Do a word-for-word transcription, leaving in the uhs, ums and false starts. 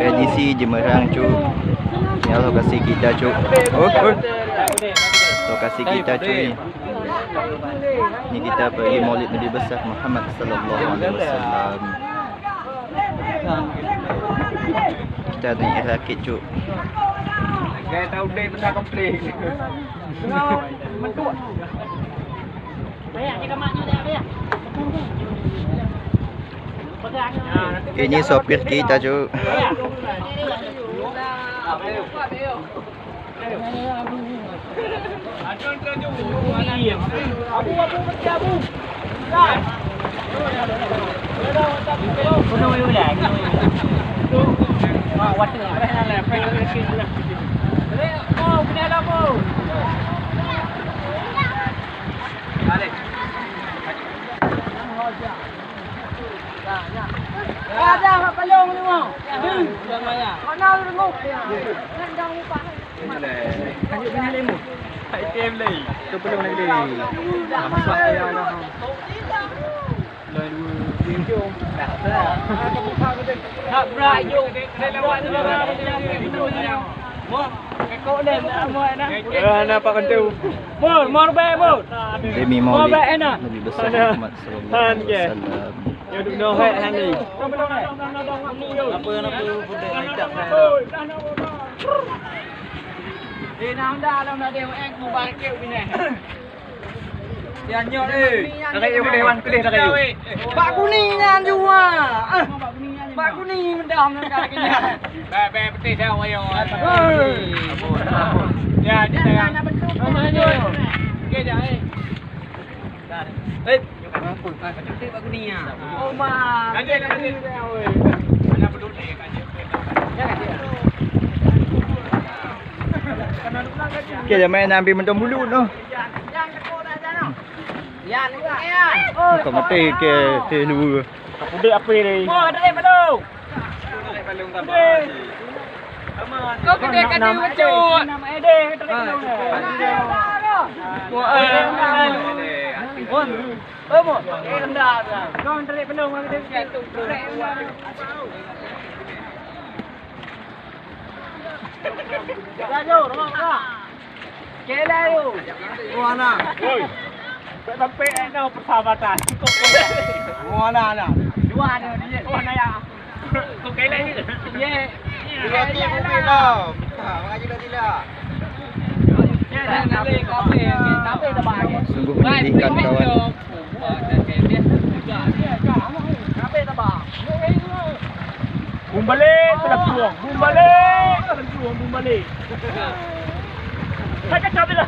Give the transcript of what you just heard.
Edisi Jeumeurang, cok. Nyoe lokasi kita, cok. Oh, oh. Lokasi kita, cok, ni. Ni kita pergi Maulid Nabi Besar Muhammad sallallahu alaihi wasallam. Kita naik rakit, cok. Gaya tahu dek besar komplek. Ini sopir kita, cok. Demi Maulid Nabi Besar Muhammad sallallahu alaihi wasallam. Bak kuning nyan jua. Ah. Bak kuning meudah meudah lagèe nyan. Bèk, bèk, putih dah, wayang. Hei. Ya, jangan nak bentuk. Okey, dah, eh. Eh, apa? Bak kuning nyan. Oh, ma. Lanjut, lanjut. Mana belum ni, lanjut. Okey, jangan main ambil mentong bulu tu. Bukan mati ke, ke dua. Udeh apa ni? Oh, ada yang belum. Kau kena kena macam. Nama Ede, tarik belum. Wah, eh. Wah, eh, mo. Eh, rendah dah. Kau tarik belum, kau tarik. Dah jauh, rumah dah. Kela yuk. Oh, anak. Woi. Tak sampai, eh, tau persahabatan. Cukup. Oh, anak, anak. Dua ada dia. Oh, anak ya. Kau kela je. Ye. Dua tu mobil tau. Ha, mengaji dah tidak. Sungguh menyedihkan, kawan. Bum balik, kena tuang. Bum balik, kena tuang, bum balik. Saya kacau bila.